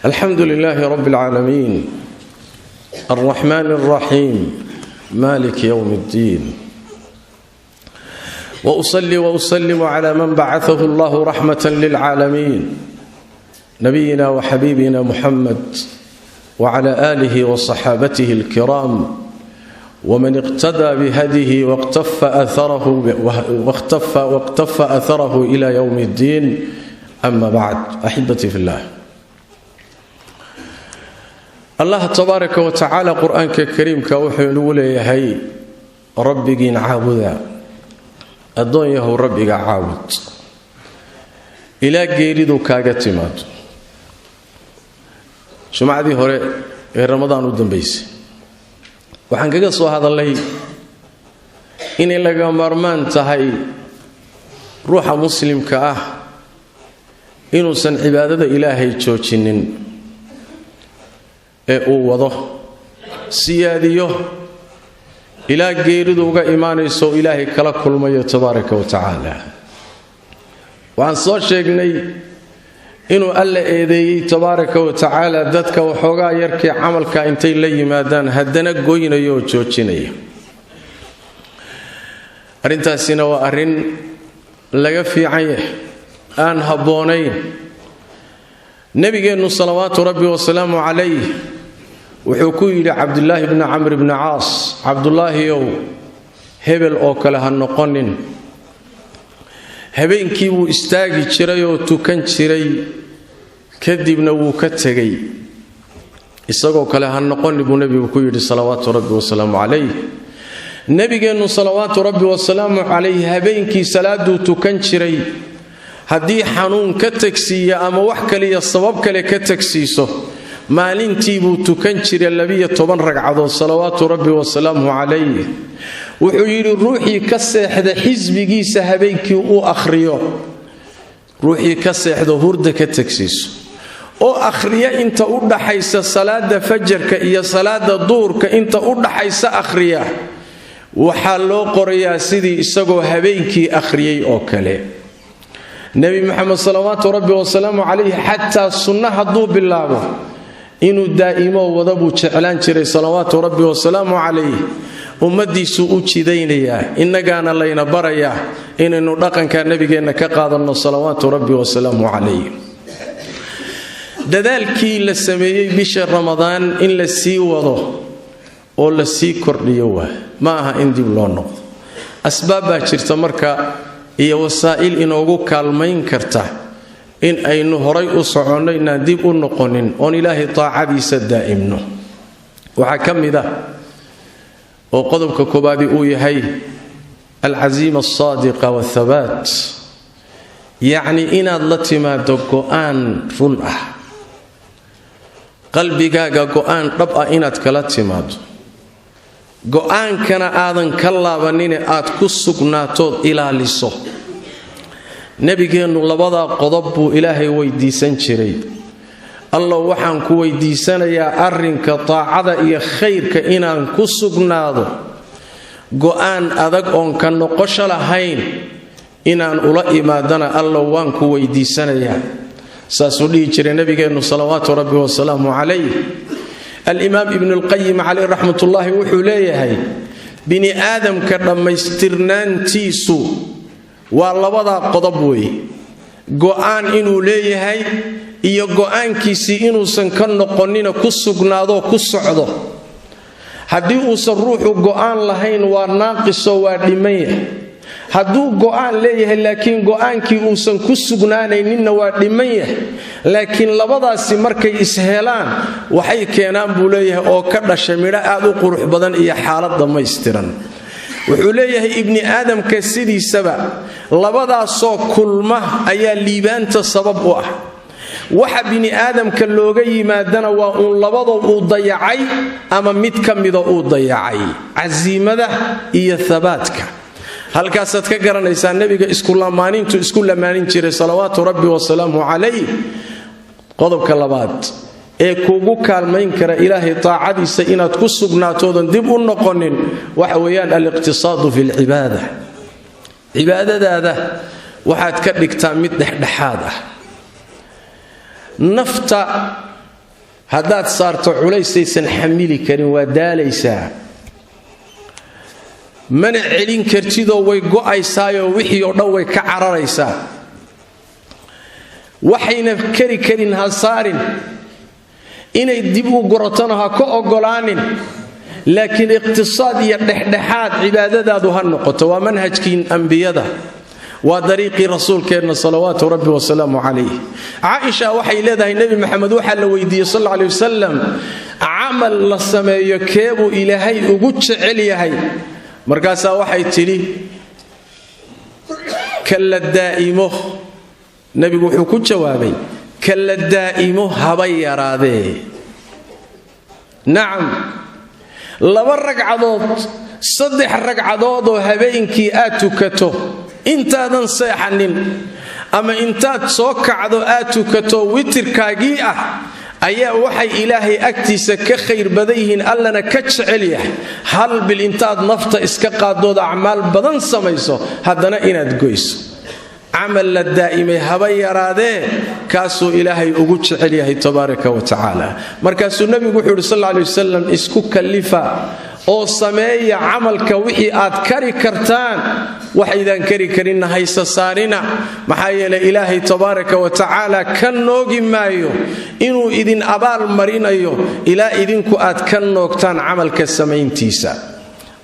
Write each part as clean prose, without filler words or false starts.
Alxamdu lilaahi rabi اlcaalamiin, alraxmaan اlraxiim, maliki ywm اddiin, wأصlي وأsلm clى man bacaثh allah raxmaة lilcaalamiin, nabiyina wxabibina muxamed wclى آlih وصxaabatih اlkiram wman iqtada bihadyihi wاqtafa atharahu ila ywm اddiin. Ama bacd, axibatii fi llah, Allah tabaaraka wa tacaala Qur-aanka kariimka wuxuu inagu leeyahay: "Rabbigiin caabuda, addoon yahow, Rabbiga caabud ilaa geeridu kaaga timaado." Jumcadii hore ee Ramadaan u dambaysay waxaan kaga soo hadalnay inay laga maarmaan tahay ruuxa muslimka ah inuusan cibaadada Ilaahay joojinin ee uu wado, siyaadiyo ilaa geeridu uga imaanayso, Ilaahay kala kulmayo tabaaraka wa tacaala. Waxaan soo sheegnay inuu Alla eedeeyey tabaaraka wa tacaala dadka waxoogaa yarkii camalka intay la yimaadaan haddana goynaya oo joojinaya. Arrintaasina waa arrin laga fiican yahay, aan habboonayn. Nebigeennu salawaatu Rabbi wasalaamu calayh wuxuu ku yidhi Cabdulaahi bni Camr bni Caas: "Cabdulaahiyow, hebel oo kale ha noqonin. Habeenkii buu istaagi jiray oo tukan jiray, kadibna wuu ka tegey. Isagoo kale ha noqonin," buu nebigu ku yidhi salawaatu Rabbi wasalaamu calayh. Nebigeennu salawaatu Rabbi wasalaamu calayh habeenkii salaaduu tukan jiray, haddii xanuun ka tegsiiya ama wax kaliya sabab kale ka tegsiiso, maalintii buu tukan jiray 12 ragcadood salawaatu Rabbi wasalaamuhu calayh. Wuxuu yidhi: "Ruuxii ka seexda xisbigiisa habeenkii uu akhriyo, ruuxii ka seexdo, hurda ka tegsiiso oo akhriya inta u dhaxaysa salaada fajarka iyo salaada duhurka, inta u dhaxaysa akhriya, waxaa loo qorayaa sidii isagoo habeenkii akhriyey oo kale." Nebi Maxamed salawaatu Rabbi wasalaamu calayh xataa sunno hadduu bilaabo, inuu daa'imo wada buu jeclaan jiray salawaatu Rabbi wasalaamu calayh. Ummadiisuu u jidaynayaa, innagaana layna barayaa inaynu dhaqanka nabigeenna ka qaadanno salawaatu Rabbi wasalaamu calayh. Dadaalkii la sameeyey bisha Ramadaan in la sii wado oo la sii kordhiyo waa, ma aha in dib loo noqdo. Asbaab baa jirta marka iyo wasaa'il inoogu kaalmayn karta in aynu horay u soconno, inaan dib u noqonin oon Ilaahay taacadiisa daa'imno. Waxaa ka mid ah oo qodobka koobaadi uu yahay alcasiima alsaadiqa waathabaat, yacni inaad la timaado go'aan run ah, qalbigaaga go'aan dhab ah inaad kala timaado, go'aankana aadan ka laabanine aad ku sugnaatood ilaaliso. Nebigeennu labadaa qodob buu Ilaahay weydiisan jiray: "Allow, waxaan ku weydiisanayaa arrinka taacada iyo khayrka inaan ku sugnaado, go'aan adag oon ka noqosho lahayn inaan ula imaadana Allow waan ku weydiisanayaa." Saasuu dhihi jiray nabigeennu salawaatu Rabbi wasalaamu calayh. Alimaam Ibnulqayim caleyh raxmatullaahi wuxuu leeyahay: bini aadamka dhammaystirnaantiisu waa labadaa qodob weeye, go'aan inuu leeyahay iyo go'aankiisii inuusan ka noqonina ku sugnaadoo ku socdo. Haddii uusan ruuxu go'aan lahayn, waa naaqisoo waa dhiman yahay. Hadduu go'aan leeyahay laakiin go'aankii uusan ku sugnaanayninna, waa dhiman yahay. Laakiin labadaasi markay ishelaan, waxay keenaan, buu leeyahay, oo ka dhashay midho aad u qurux badan iyo xaalad dhammaystiran. Wuxuu leeyahay: ibni aadamka sidiisaba labadaasoo kulma ayaa liibaanta sabab u ah. Waxa bini aadamka looga yimaadana waa uun labadoo uu dayacay ama mid ka mida uu dayacay, casiimada iyo thabaadka. Halkaasaad ka garanaysaa nebiga iskulamaanintu isku lamaanin jiray salawaatu Rabbi wasalaamu calayh. Qodobka labaad ee kugu kaalmayn kara Ilaahay taacadiisa inaad ku sugnaatoodan dib u noqonin waxa weeyaan aliqtisaadu fi lcibaada. Cibaadadaada waxaad ka dhigtaa mid dhexdhexaad ah. Nafta Haddaad saarto culaysaysan xamili karin, waa daalaysaa, mana celin kartidoo way go'aysaayoo wixii oo dhan way ka cararaysaa. Waxayna kari karin ha saarin, inay dib u guratona ha ka ogolaanin, laakiin iqtisaad iyo dhexdhexaad cibaadadaadu ha noqoto. Waa manhajkii ambiyada, waa dariiqii rasuulkeenna salawaatu rabbi wasalaamu calayh. Caaisha waxay leedahay, Nebi Maxamed waxaa la weydiiyey sal aley wasalam, camal la sameeyo keebuu Ilaahay ugu jecel yahay? Markaasaa waxay tidhi, kala daa'imo. Nebigu wuxuu ku jawaabay, kala daa'imo haba yaraadee. Nacam, 2 ragcadood, 3 ragcadoodoo habeenkii aad tukato intaadan seexanin, ama intaad soo kacdo aad tukato witirkaagii ah, ayaa waxay Ilaahay agtiisa ka khayr badan yihiin, Allana ka jecel yahay, hal bil intaad nafta iska qaadood acmaal badan samayso, haddana inaad goyso. Camal la daa'imay haba yaraadee, kaasuu Ilaahay ugu jecel yahay tabaaraka wa tacaala. Markaasuu nebigu wuxuu yidhi sal alla aley wasalam, isku kallifa oo sameeya camalka wixii aad kari kartaan, waxaydaan kari karinna haysa saarina. Maxaa yeelay, Ilaahay tabaaraka wa tacaala ka noogi maayo inuu idin abaal marinayo ilaa idinku aad ka noogtaan camalka samayntiisa.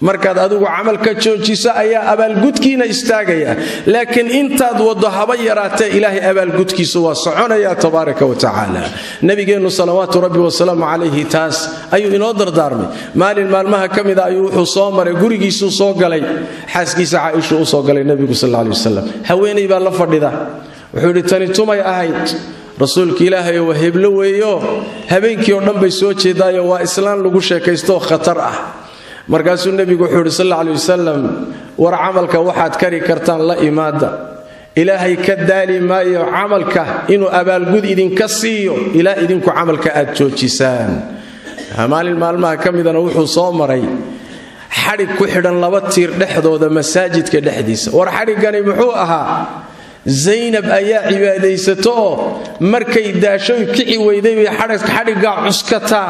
Markaad adigu camalka joojiso ayaa abaalgudkiina istaagaya, laakiin intaad waddo haba yaraatee, Ilaahay abaalgudkiisu waa soconaya tabaaraka wa tacaala. Nabigeennu salawaatu rabbi wasalaamu calayhi taas ayuu inoo dardaarmay. Maalin maalmaha ka mida ayuu wuxuu soo maray gurigiisuu soo galay, xaaskiisa Caaishuu u soo galay nebigu sal aley wasalam. Haweenay baa la fadhida. Wuxuu yidhi, tani tumay ahayd? Rasuulka Ilaahay, waa heblo weeyo, habeenkii oo dhan bay soo jeedaayo, waa islaan lagu sheekaystooo khatar ah. Markaasuu nebigu wuxuu yidhi sal alla aley wasalam, war camalka waxaad kari kartaan la imaada. Ilaahay ka daali maayo camalka inuu abaalgud idinka siiyo ilaa idinku camalka aad joojisaan. Maalin maalmaha ka midana wuxuu soo maray xadhig ku xidhan laba tiir dhexdooda masaajidka dhexdiisa. War xadhiggani muxuu ahaa? Zaynab ayaa cibaadaysato oo markay daashoy kici weyday bay xadhiggaa cuskataa.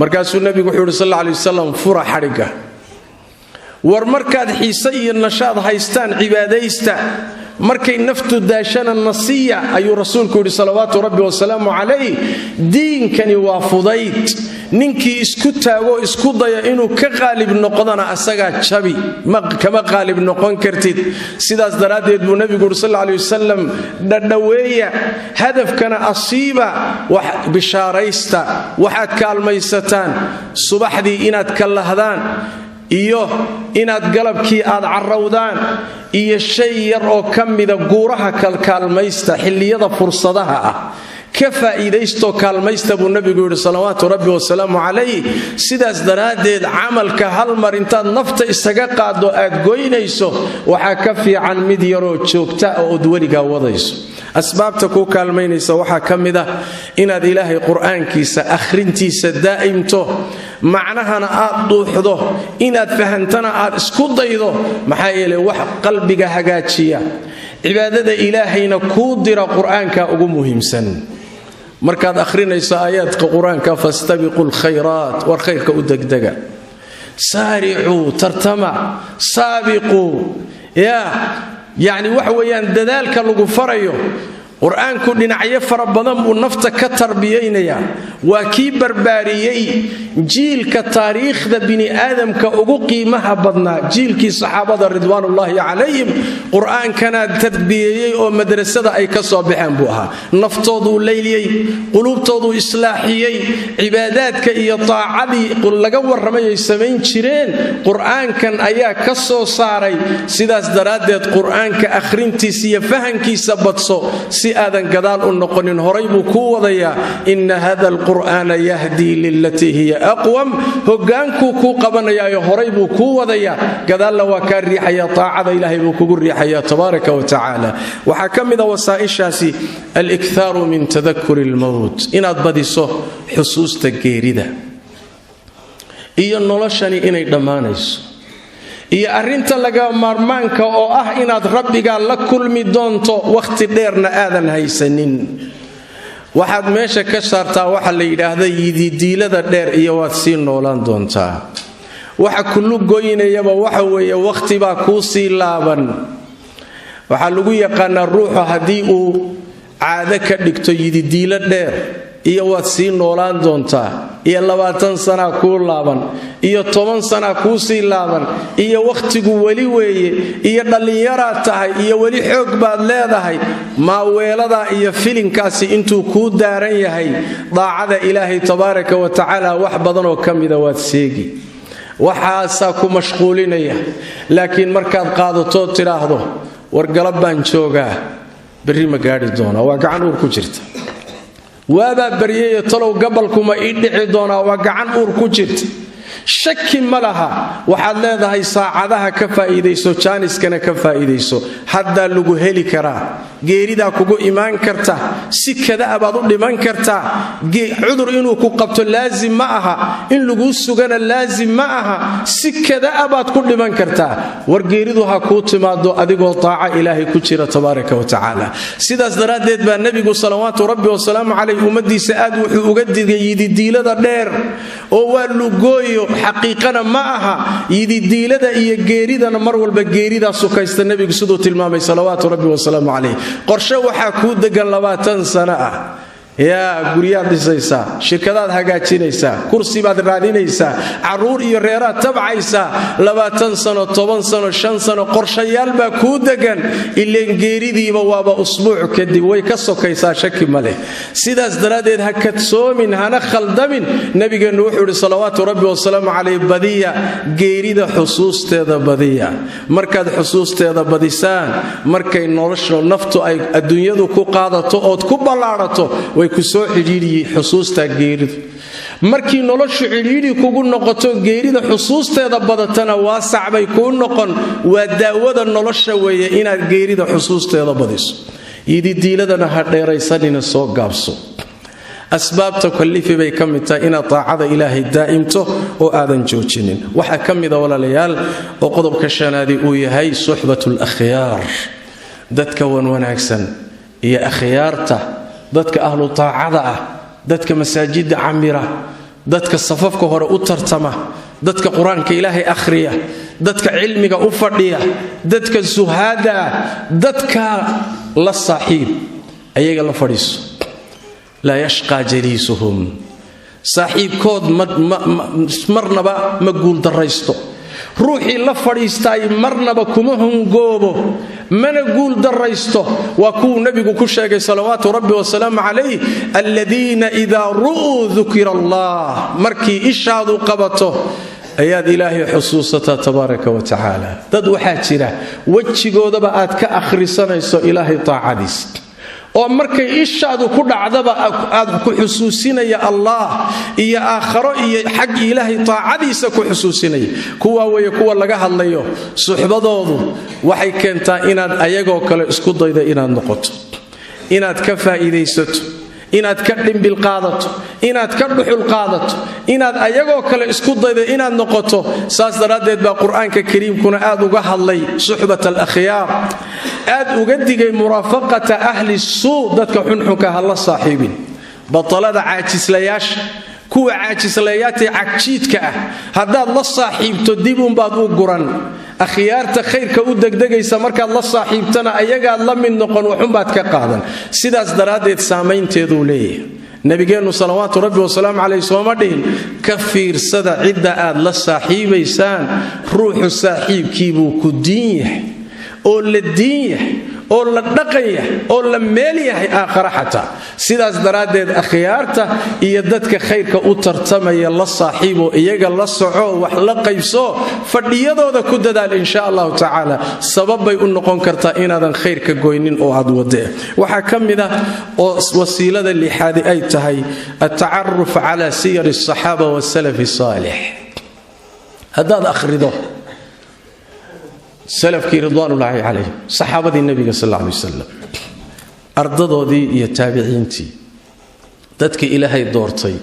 Markaasuu nebigu wuxuu yidhi sal alla aley wasalam, fura xadhigga. War markaad xiise iyo nashaad haystaan cibaadaysta, markay naftu daashana nasiya, ayuu rasuulku yidhi salawaatu rabbi wasalaamu calayh. Diinkani waa fudayd. Ninkii isku taagoo isku daya inuu ka qaalib noqdona, asagaa jabi, kama qaalib noqon kartid. Sidaas daraaddeed buu nebigu yidhi sal aley wasalam, dhadhaweeya hadafkana, asiiba, wax bishaaraysta. Waxaad kaalmaysataan subaxdii inaad kallahdaan iyo inaad galabkii aad carrowdaan, iyo shay yar oo ka mida guuraha kalkaalmaysta. Xilliyada fursadaha ah ka faa'iidaystoo kaalmaysta, buu nebigu yidhi salawaatu rabbi wasalaamu calayh. Sidaas daraaddeed, camalka hal mar intaad nafta isaga qaaddo aad goynayso waxaa ka fiican mid yaroo joogta oo ood weligaa wadayso. Asbaabta kuu kaalmaynaysa waxaa ka mid ah inaad Ilaahay qur'aankiisa akhrintiisa daa'imto, macnahana aad dhuuxdo, inaad fahantana aad isku daydo. Maxaa yeelay, wax qalbiga hagaajiya, cibaadada Ilaahayna kuu dira, qur'aanka ugu muhiimsan. Markaad akhrinayso aayaadka qur-aanka, fastabiqu lkhayraat, war khayrka u degdega, saaricuu, tartama, saabiquu, yaa yacni waxa weeyaan dadaalka lagu farayo. Qur-aanku dhinacyo fara badan buu nafta ka tarbiyaynayaa. Waa kii barbaariyey jiilka taariikhda bini aadamka ugu qiimaha badnaa, jiilkii saxaabada ridwaanullaahi calayhim. Qur-aankana tarbiyeeyey oo madrasada ay ka soo baxeen buu ahaa. Naftooduu layliyey, quluubtooduu islaaxiyey, cibaadaadka iyo taacadii laga warramayay samayn jireen qur-aankan ayaa ka soo saaray. Sidaas daraaddeed, qur-aanka akhrintiisa iyo fahankiisa badso si aadan gadaal u noqonin. Horay buu kuu wadayaa. Ina hada alqur'aana yahdii lilatii hiya aqwam. Hogaankuu kuu qabanayaayo horay buu kuu wadayaa, gadaalna waa kaa riixaya, taacada Ilaahay buu kugu riixaya tabaaraka wa tacaala. Waxaa ka mid a wasaa'ishaasi alikhaaru min tadakuri lmowt, inaad badiso xusuusta geerida iyo noloshani inay dhammaanayso, iyo arrinta laga maarmaanka oo ah inaad Rabbigaa la kulmi doonto, wakhti dheerna aadan haysanin. Waxaad meesha ka saartaa waxa la yidhaahda yididiilada dheer iyo waad sii noolaan doontaa. Waxa kullu goynayaba waxa weeye waqhtibaa kuu sii laaban. Waxaa lagu yaqaanaa ruuxu haddii uu caado ka dhigto yididiilo dheer iyo waad sii noolaan doontaa iyo 20 sanaa kuu laaban iyo 10 sanaa kuu sii laaban iyo wakhtigu weli weeye iyo dhallinyaraad tahay iyo weli xoog baad leedahay, maaweeladaa iyo filinkaasi intuu kuu daaran yahay daacada Ilaahay tabaaraka wa tacaala wax badanoo ka mida waad seegi, waxaasaa ku mashquulinaya. Laakiin markaad qaadatood tidhaahdo war galab baan joogaa, berri ma gaadhi doonaa, waa gacan uur ku jirta. Waabaa baryayo talow gabalkuma ii dhici doonaa, waa gacan uur ku jirta. Shaki ma laha, waxaad leedahay saacadaha ka faa'iidayso, jaaniskana ka faa'iidayso. Haddaa lagu heli karaa, geeridaa kugu imaan karta, si kadaa baad u dhiman kartaa. Cudur inuu ku qabto laasim ma aha, in laguu sugana laasim ma aha, si kadaa baad ku dhiman kartaa. War geeridu ha kuu timaado adigoo taaca Ilaahay ku jira tabaaraka wa tacaala. Sidaas daraaddeed baa nebigu salawaatu rabbi wasalaamu calayh ummadiisa aad wuxuu uga digay yididiilada dheer, oo waa lugooyo, xaqiiqana ma aha yididiilada iyo geeridana. Mar walba geeridaa sukaysta, nebigu siduu tilmaamay salawaatu rabbi wasalaamu calayh. Qorshe waxaa kuu degan 20 sano ah, yaa guryaad dhisaysaa, shirkadaad hagaajinaysaa, kursi baad raadinaysaa, carruur iyo reeraad tabcaysaa. 20 sano, 10 sano, 5 sano, qorshayaal baa kuu degan. Ileen geeridiiba waaba usbuuc kadib, way ka sokaysaa, shaki ma leh. Sidaas daraaddeed ha kadsoomin, hana khaldamin. Nabigeennu wuxuu yidhi salawaatu rabbi wasalaamu calayh: badiya geerida xusuusteeda, badiya. Markaad xusuusteeda badisaan, markay noloshu naftu ay adduunyadu ku qaadato ood ku ballaadhato, way ku soo cidhiidhiyi xusuustaa geeridu. Markii noloshu cidhiidhi kugu noqoto, geerida xusuusteeda badatana, waasac bay kuu noqon. Waa daawada nolosha weeye inaad geerida xusuusteeda badiso. Yididiiladana ha dheeraysanina, soo gaabso. Asbaabta kallifi bay ka mid tahay inaad taacada Ilaahay daa'imto oo aadan joojinin. Waxaa ka mida, walaalayaal, oo qodobka shanaadi uu yahay suxbat alakhyaar, dadka wanwanaagsan iyo akhyaarta, dadka ahlu taacada ah, dadka masaajidda camira, dadka safafka hore u tartama, dadka Qur-aanka Ilaahay akhriya, dadka cilmiga u fadhiya, dadka suhaada ah, dadka la saaxiib, ayaga la fadhiiso. Laa yashqaa jaliisuhum, saaxiibkood marnaba ma guuldarraysto. Ruuxii la fadhiistaay marnaba kuma hungoobo, mana guuldarraysto. Waa kuwuu nebigu ku sheegay salawaatu rabbi wasalaamu calayh: aladiina idaa ru'uu dukira Allah. Markii ishaadu qabato ayaad Ilaahay xusuusataa tabaaraka wa tacaala. Dad waxaa jira wejigoodaba aad ka akhrisanayso Ilaahay taacadiis, oo markay ishaadu ku dhacdaba aad ku xusuusinaya Allah iyo aakharo iyo xag Ilaahay taacadiisa ku xusuusinaya. Kuwaa weeye kuwa laga hadlayo. Suxbadoodu waxay keentaa inaad ayagoo kale isku daydo inaad noqoto, inaad ka faa'iidaysato, inaad ka dhimbil qaadato, inaad ka dhuxul qaadato, inaad ayagoo kale isku daydo inaad noqoto. Saas daraaddeed baa Qur-aanka kariimkuna aad uga hadlay suxbat alakhyaar, aad uga digay muraafaqata ahli suu, dadka xunxunka ha la saaxiibin, batalada, caajislayaasha, kuwa caajislayaatee cagjiidka ah haddaad la saaxiibto dib unbaad u guran. Akhyaarta khayrka u degdegaysa markaad la saaxiibtana, ayagaad la mid noqon, waxunbaad ka qaadan. Sidaas daraaddeed saamaynteeduu leeyahay. Nabigeennu salawaatu rabbi wasalaamu caleyh sooma dhihin: ka fiirsada cidda aad la saaxiibaysaan? Ruuxu saaxiibkiibuu ku diin yahay oo la diin yahay oo la dhaqan yahay oo la meel yahay aakhara xataa. Sidaas daraaddeed akhyaarta iyo dadka khayrka u tartamaya la saaxiibo, iyaga la soco, wax la qaybso, fadhiyadooda ku dadaal, insha allahu tacaala. Sabab bay u noqon kartaa inaadan khayrka goynin oo aad wadee. Waxaa ka mid ah oo wasiilada lixaadi ay tahay altacaruf cala siyar asaxaaba wasalaf saalix. Haddaad akhrido salafkii ridwaanullaahi calayhim, saxaabadii nebiga sal alla alay wasalam, ardadoodii iyo taabiciintii, dadkii Ilaahay doortay,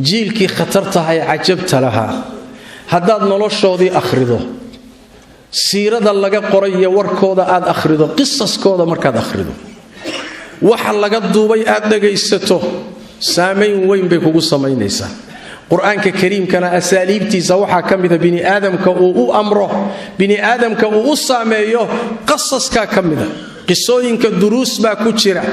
jiilkii khatartahay cajabta lahaa, haddaad noloshoodii akhrido, siirada laga qoray iyo warkooda aad akhrido, qisaskooda markaad akhrido, Waxa laga duubay aad dhagaysato, saamayn weyn bay kugu samaynaysaa. Qur-aanka kariimkana asaaliibtiisa waxaa ka mida bini aadamka uu u amro, bini aadamka uu u saameeyo, qasaskaa ka mida, qisooyinka duruus baa ku jira.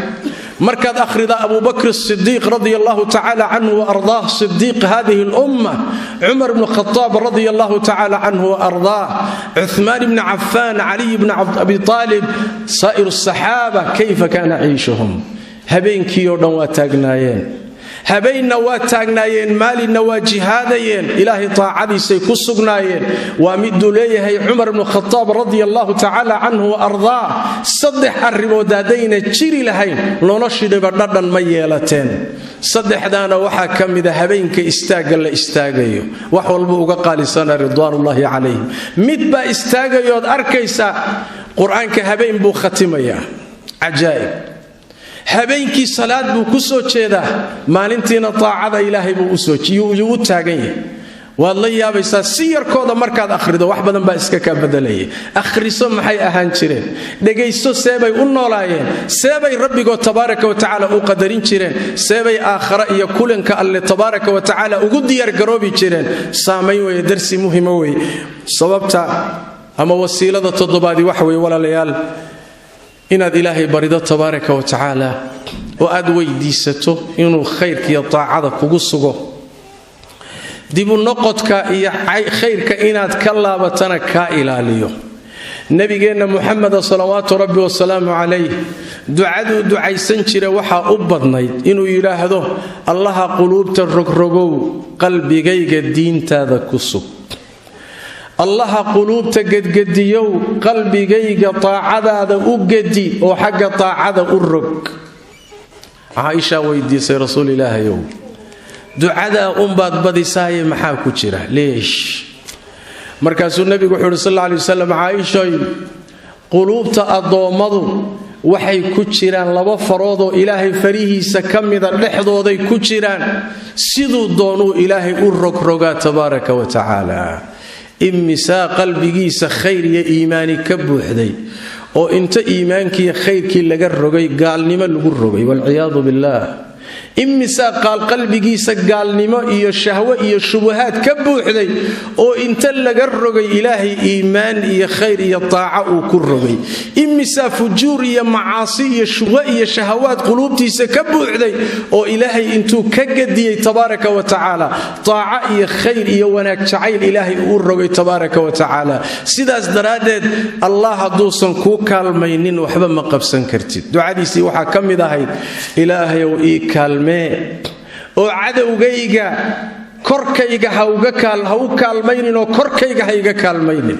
Markaad akhrida Abubakr Sidiiq radia allahu tacaala canhu wa ardaah, sidiiq hadihi lumma, Cumar bnu Khataab radia allahu tacaala canhu wa ardaah, Cuhmaan bni Cafaan, Caliy bni Abi Aalib, saa'ir asaxaaba, kayfa kaana ciishuhum? Habeenkii oo dhan waa taagnaayeen, habeenna waa taagnaayeen, maalinna waa jihaadayeen, Ilaahay taacadiisay ku sugnaayeen. Waa miduu leeyahay Cumar bnu Khataab radia allahu tacaala canhu wa ardaa: saddex arrimood haddayna jiri lahayn, noloshiiba dhadhan ma yeelateen. Saddexdaana waxaa ka mida habeenka istaagga la istaagayo, wax walba uga qaalisana, ridwaanullaahi calayhim. Mid baa istaagayood arkaysa, Qur-aanka habeen buu khatimayaa, cajaa'ib. Habeenkii salaad buu ku soo jeedaa, maalintiina taacada Ilaahay buu u taagan yahay. Waad la yaabaysaa si yarkooda markaad akhrido, wax badan baa iska kaa bedelaya. Akhriso maxay ahaan jireen, dhegaysto seebay u noolaayeen, seebay rabbigood tabaaraka wa tacaala u qadarin jireen, seebay aakhara iyo kulanka Alle tabaaraka wa tacaala ugu diyaargaroobi jireen. Saamayn weeye, darsi muhima weeye. Sababta ama wasiilada toddobaadi waxa weeye, walaalayaal, inaad Ilaahay barido tabaaraka wa tacaala oo aad weydiisato inuu khayrka iyo taacada kugu sugo, dibu noqodka iyo khayrka inaad ka laabatana kaa ilaaliyo. Nabigeenna Muxameda salawaatu rabbi wasalaamu calayh ducaduu ducaysan jira waxaa u badnayd inuu yidhaahdo: "Allaha quluubta rogrogow, qalbigayga diintaada ku sug. Allaha quluubta gedgediyow, qalbigayga taacadaada u gedi oo xagga taacada u rog." Caaishaa weydiisay: "Rasuul Ilaahayow, ducadaa unbaad badisaaye, maxaa ku jira? Leesh?" Markaasuu nebigu wuxuu uhi sal alla alay wasalam: "Caaishoy, quluubta addoommadu waxay ku jiraan laba faroodoo Ilaahay farihiisa ka mida dhexdooday ku jiraan. Siduu doonuu Ilaahay u rogrogaa tabaaraka wa tacaala." Imisaa qalbigiisa khayr iyo iimaani ka buuxday oo inta iimaankiiyo khayrkii laga rogay, gaalnimo lagu rogay, walciyaadu billaah? Imisaa qaal qalbigiisa gaalnimo iyo shahwo iyo shubahaad ka buuxday oo inta laga rogay, Ilaahay iimaan iyo khayr iyo taaco uu ku rogay? Imisaa fujuur iyo macaasi iyo shubho iyo shahawaad quluubtiisa ka buuxday oo Ilaahay intuu ka gadiyey tabaaraka wa tacaala, taaco iyo khayr iyo wanaag jacayl Ilaahay uu rogay tabaaraka wa tacaala? Sidaas daraaddeed, Allah hadduusan kuu kaalmaynin, waxba ma qabsan kartid. Ducadiisii waxaa ka mid ahayd: "Ilaahayow, ii kaalmee oo cadowgayga korkayga ha u kaalmaynin oo korkayga ha iga kaalmaynin.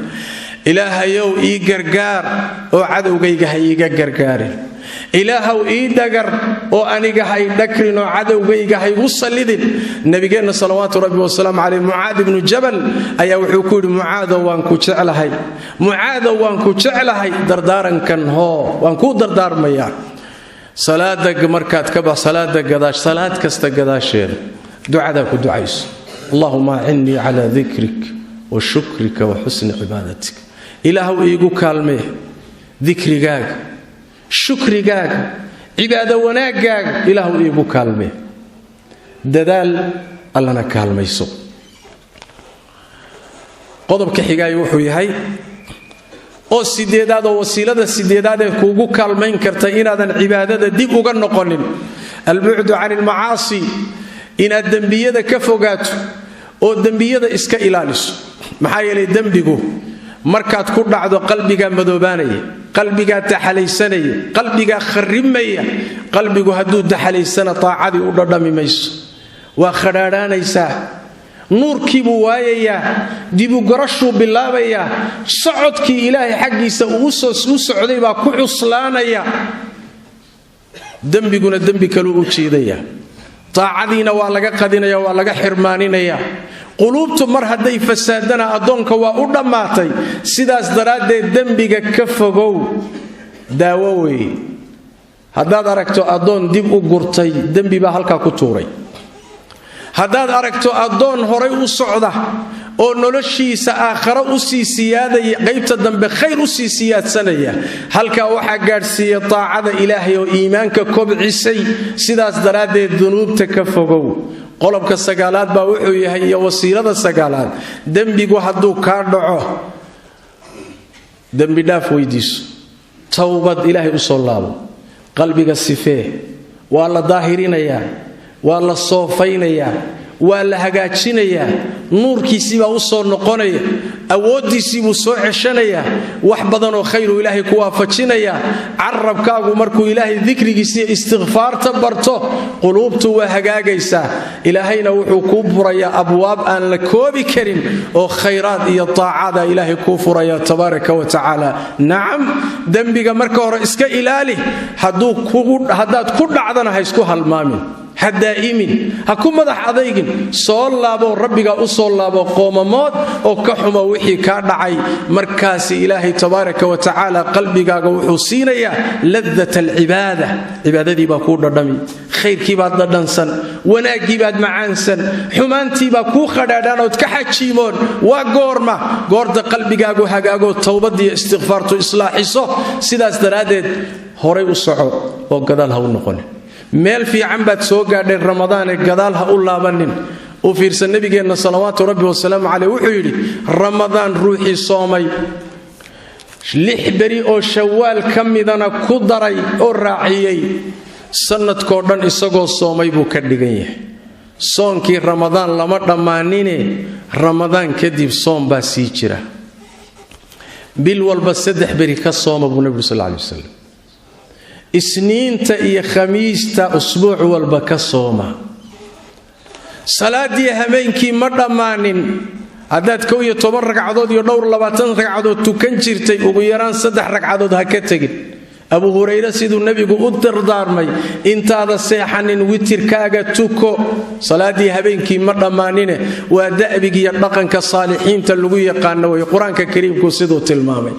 Ilaahayow, ii gargaar oo cadowgayga ha iiga gargaarin. Ilaahow, ii dhagar oo aniga ha i dhagrin oo cadowgayga ha igu sallidin." Nabigeenna salawaatu rabbi wasalaamu caleyh Mucaad ibnu Jabal ayaa wuxuu ku yidhi: "Mucaadow, waan ku jeclahay. Mucaadow, waan ku jeclahay. Dardaarankan hoo, waan kuu dardaarmayaa. Salaada markaad ka bax, salaada gadaash, salaad kasta gadaasheeda ducadaa ku ducayso: Allahuma acinnii calaa dikrik wa shukrika wa xusni cibaadatik. Ilaahow, iigu kaalmee dikrigaaga, shukrigaaga, cibaado wanaaggaaga. Ilaahow, iigu kaalmee." Dadaal, Allana kaalmayso. Qodobka xigaayo wuxuu yahay oo sideedaad, oo wasiilada sideedaad ee kuugu kaalmayn karta inaadan cibaadada dib uga noqonin: albucdu can ilmacaasi, inaad dembiyada ka fogaato oo dembiyada iska ilaaliso. Maxaa yeelay, dembigu markaad ku dhacdo, qalbigaa madoobaanaya, qalbigaa daxalaysanaya, qalbigaa kharrimaya. Qalbigu hadduu daxalaysana, taacadii u dhadhami mayso, waa khadhaadhaanaysaa, nuurkiibuu waayayaa, dibugarashuu bilaabayaa, socodkii Ilaahay xaggiisa uu u socday baa ku cuslaanaya. Dembiguna dembi kaluu u jiidaya, taacadiina waa laga qadinaya, waa laga xirmaaninaya. Quluubtu mar hadday fasaadana, addoonka waa u dhammaatay. Sidaas daraaddeed, dembiga ka fogow daawo weeye. Haddaad aragto addoon dib u gurtay, dembi baa halkaa ku tuuray. Haddaad aragto addoon horay u socda Oo noloshiisa aakharo usii siyaadaya, qaybta dambe khayr usii siyaadsanaya. Halkaa waxaa gaadhsiiyey taacada Ilaahay oo iimaanka kobcisay. Sidaas daraaddeed dunuubta ka fogow. Qodobka sagaalaad baa wuxuu yahay, iyo wasiilada sagaalaad, dembigu hadduu kaa dhaco, dembidhaaf weydiiso, towbad Ilaahay u soo laabo, qalbiga sifee. Waa la daahirinayaa, waa la soofaynayaa, waa la hagaajinayaa, nuurkiisiibaa u soo noqonaya, awooddiisiibuu soo ceshanayaa, wax badanoo khayruu Ilaahay ku waafajinayaa. Carabkaagu markuu Ilaahay dikrigiisiiyo istikfaarta barto, quluubtu waa hagaagaysaa. Ilaahayna wuxuu kuu furayaa abwaab aan la koobi karin oo khayraad iyo taacada Ilaahay kuu furaya, tabaaraka wa tacaala. Nacam, dembiga marka hore iska ilaali. Haddaad ku dhacdana, ha isku halmaamin, ha daa'imin, ha ku madax adaygin. Soo laabo, Rabbigaa u soo laabo, qoomamood oo ka xumo wixii kaa dhacay. Markaasi Ilaahay tabaaraka wa tacaala qalbigaaga wuxuu siinayaa ladat alcibaada. Cibaadadii baa kuu dhadhami, khayrkii baad dhadhansan, wanaaggii baad macaansan, xumaantii baa kuu khadhaadhaan ood ka xajiimoon. Waa goorma? Goorta qalbigaagu hagaagoo towbadiiyo istikfaartu islaaxiso. Sidaas daraaddeed horay u soco oo gadaal ha u noqonin. Meel fiican baad soo gaadhay Ramadaane, gadaal ha u laabanin. U fiirsan, nabigeenna salawaatu rabbi wasalaamu caleyh wuxuu yidhi: Ramadaan ruuxii soomay, 6 beri oo Shawaal ka midana ku daray oo raaciyey, sannadkoo dhan isagoo soomay buu ka dhigan yahay. Soonkii Ramadaan lama dhammaanine, Ramadaan kadib soom baa sii jira. Bil walba 3 beri ka sooma buu nebigu sal lay wasalam. Isniinta iyo Khamiista usbuuc walba ka sooma. Salaadii hameenkii ma dhammaanin. Haddaad 11 ragcadood iyo dhowr 20 ragcadood tukan jirtay, ugu yaraan 3 ragcadood ha ka tegin. Abu Hurayre siduu nebigu u dardaarmay, intaada seexanin witirkaaga tuko. Salaadii habeenkii ma dhammaanine, waa da'bigiiyo dhaqanka saalixiinta lagu yaqaano wey, Qur-aanka Kariimku siduu tilmaamay.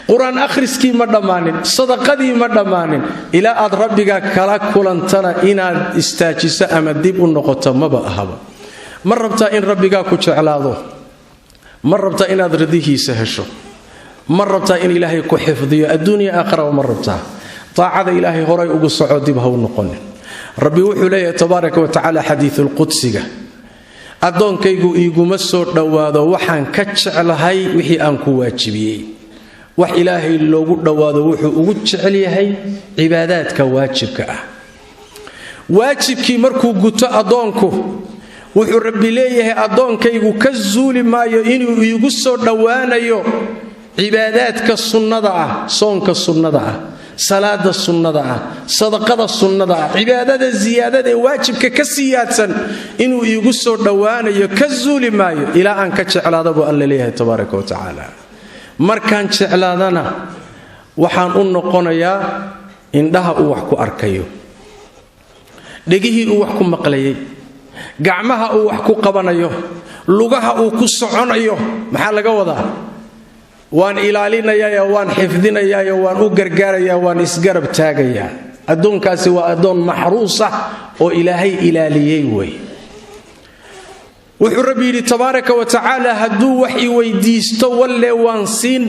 Qur-aan akhriskii ma dhammaanin, sadaqadii ma dhammaanin. Ilaa aad Rabbiga kala kulantana inaad istaajiso ama dib u noqoto maba ahaba. Ma rabtaa in Rabbigaa ku jeclaado? Ma rabtaa inaad ridihiisa hesho? Ma rabtaa in Ilaahay ku xifdiyo adduunya aakharaba? Ma rabtaa? Taacada Ilaahay horay ugu soco, dib ha u noqonin. Rabbi wuxuu leeyahay tabaaraka wa tacaala xadiisulqudsiga: "Addoonkaygu iiguma soo dhowaado waxaan ka jeclahay wixii aan ku waajibiyey." Wax Ilaahay loogu dhowaado wuxuu ugu jecel yahay cibaadaadka waajibka ah. Waajibkii markuu guto addoonku, wuxuu Rabbi leeyahay: "Addoonkaygu ka zuuli maayo inuu iigu soo dhowaanayo cibaadaadka sunnada ah, soonka sunnada ah, salaada sunnada ah, sadaqada sunnada ah, cibaadada siyaadada ee waajibka ka siyaadsan inuu iigu soo dhowaanayo ka zuuli maayo ilaa aan ka jeclaada," buu Alla leeyahay tabaaraka wa tacaala. "Markaan jeclaadana, waxaan u noqonayaa indhaha uu wax ku arkayo, dhegihii uu wax ku maqlayay, gacmaha uu wax ku qabanayo, lugaha uu ku soconayo." Maxaa laga wadaa? Waan ilaalinayaayo, waan xifdinayaayo, waan u gargaarayaa, waan isgarab taagayaa. Addoonkaasi waa addoon maxruus ah oo Ilaahay ilaaliyey wey. Wuxuu Rabbi yidhi tabaaraka wa tacaala: "Hadduu wax i weydiisto, walle waan siin.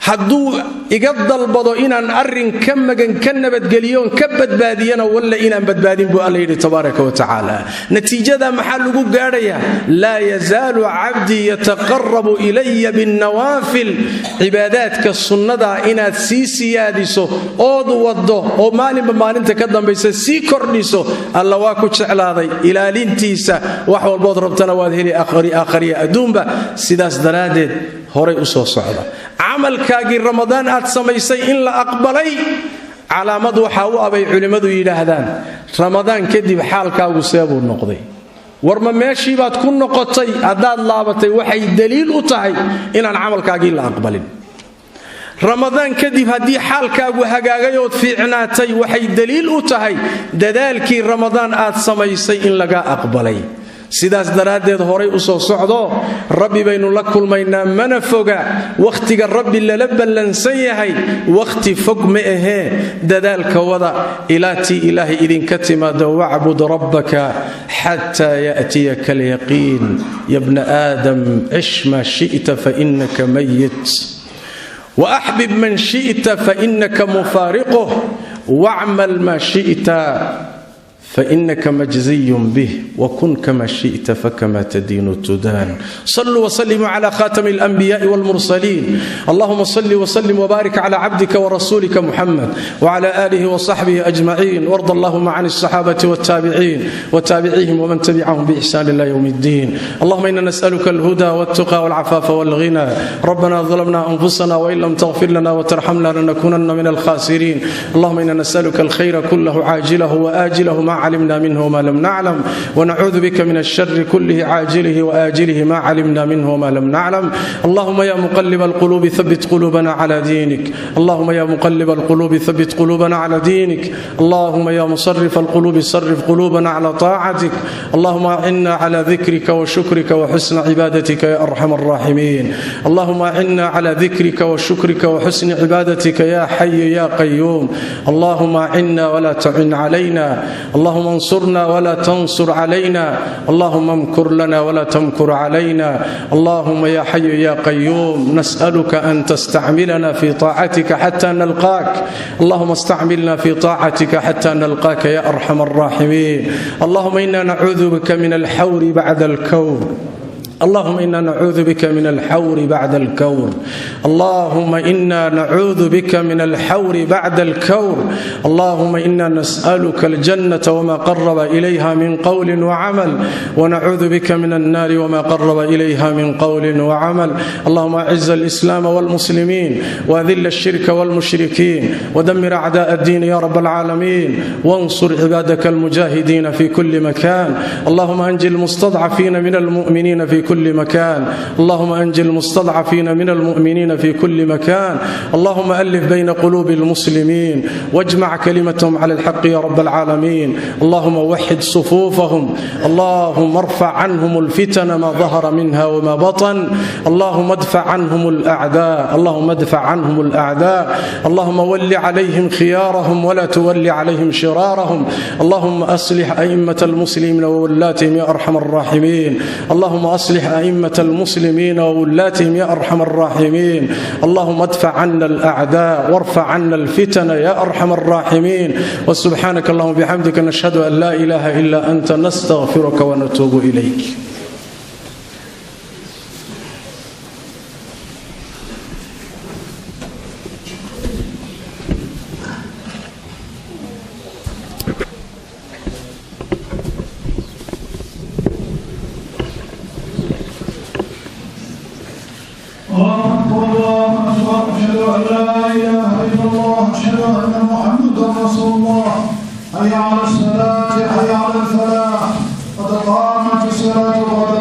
Hadduu iga dalbado inaan arrin ka magan, ka nabadgeliyoon ka badbaadiyana, walle inaan badbaadin," buu Alla yidhi tabaaraka wa tacaala. Natiijada maxaa lagu gaadhayaa? "Laa yazaalu cabdii yataqarabu ilaya binnawaafil." Cibaadaadka sunnadaa inaad sii siyaadiso ood waddo oo maalinba maalinta ka dambaysa sii kordhiso, Alla waa ku jeclaaday. Ilaalintiisa wax walbood rabtana waad heli, aakhariya adduunba. Sidaas daraaddeed horay u soo socda. Camalkaagii Ramadaan aad samaysay in la aqbalay calaamad waxaa u abay culimmadu yidhaahdaan: Ramadaan kadib xaalkaagu seebuu noqday? War ma meeshiibaad ku noqotay? Haddaad laabatay, waxay daliil u tahay inaan camalkaagii la aqbalin. Ramadaan kadib haddii xaalkaagu hagaagay ood fiicnaatay, waxay daliil u tahay dadaalkii Ramadaan aad samaysay in laga aqbalay. Sidaas daraaddeed horay u soo socdo, Rabbi baynu la kulmaynaa, mana foga wakhtiga Rabbi lala ballansan yahay, wakhti fog ma ahee. Dadaalka wada ilaa tii Ilaahay idinka timaado. Wacbud rabbaka xataa ya'tiyaka alyaqiin. Ya bna aadam, cish maa shi'ta fainaka mayit, waaxbib man shi'ta fainaka mufaariquh, wacmal maa shi'ta فإنك مجزي به، وكن كما شئت فكما تدين تدان. صلوا وسلموا على خاتم الأنبياء والمرسلين. اللهم صل وسلم وبارك على عبدك ورسولك محمد وعلى آله وصحبه أجمعين، وارض اللهم عن الصحابة والتابعين وتابعيهم ومن تبعهم بإحسان إلى يوم الدين. اللهم إنا نسألك الهدى والتقى والعفاف والغنى. ربنا ظلمنا أنفسنا وإن لم تغفر لنا وترحمنا لنكونن من الخاسرين. اللهم إنا نسألك الخير كله عاجله وآجله ما علمنا منه وما لم نعلم، ونعوذ بك من الشر كله عاجله وآجله ما علمنا منه وما لم نعلم. اللهم يا مقلب القلوب ثبت قلوبنا على دينك. اللهم يا مقلب القلوب ثبت قلوبنا على دينك. اللهم يا مصرف القلوب صرف قلوبنا على طاعتك. اللهم أعنا على ذكرك وشكرك وحسن عبادتك يا أرحم الراحمين. اللهم أعنا على ذكرك وشكرك وحسن عبادتك يا حي يا قيوم. اللهم أعنا ولا تعن علينا. اللهم انصرنا ولا تنصر علينا. اللهم امكر لنا ولا تمكر علينا. اللهم يا حي يا قيوم، نسألك أن تستعملنا في طاعتك حتى نلقاك. اللهم استعملنا في طاعتك حتى نلقاك يا أرحم الراحمين. اللهم إنا نعوذ بك من الحور بعد الكور. اللهم إنا نعوذ بك من الحور بعد الكور. اللهم إنا نعوذ بك من الحور بعد الكور. اللهم إنا نسألك الجنة وما قرب إليها من قول وعمل، ونعوذ بك من النار وما قرب إليها من قول وعمل. اللهم أعز الإسلام والمسلمين، وأذل الشرك والمشركين، ودمر أعداء الدين يا رب العالمين، وانصر عبادك المجاهدين في كل مكان. اللهم أنجي المستضعفين من المؤمنين في كل مكان. اللهم أنجي المستضعفين من المؤمنين في كل مكان. اللهم ألف بين قلوب المسلمين واجمع كلمتهم على الحق يا رب العالمين. اللهم وحد صفوفهم. اللهم ارفع عنهم الفتن ما ظهر منها وما بطن. اللهم ادفع عنهم الأعداء. اللهم ادفع عنهم الأعداء. اللهم ول عليهم خيارهم ولا تول عليهم شرارهم. اللهم أصلح أئمة المسلمين وولاتهم يا أرحم الراحمين. اللهم أصلح أئمة المسلمين وولاتهم يا أرحم الراحمين. اللهم ادفع عنا الأعداء وارفع عنا الفتن يا أرحم الراحمين. وسبحانك اللهم بحمدك، نشهد أن لا إله إلا أنت، نستغفرك ونتوب إليك. الله أكبر، الله أكبر، أشهد أن لا إله إلا الله، أشهد أن محمدا رسول الله. حي على الصلاة، حي على الفلاح، قد قامت الصلاة، قد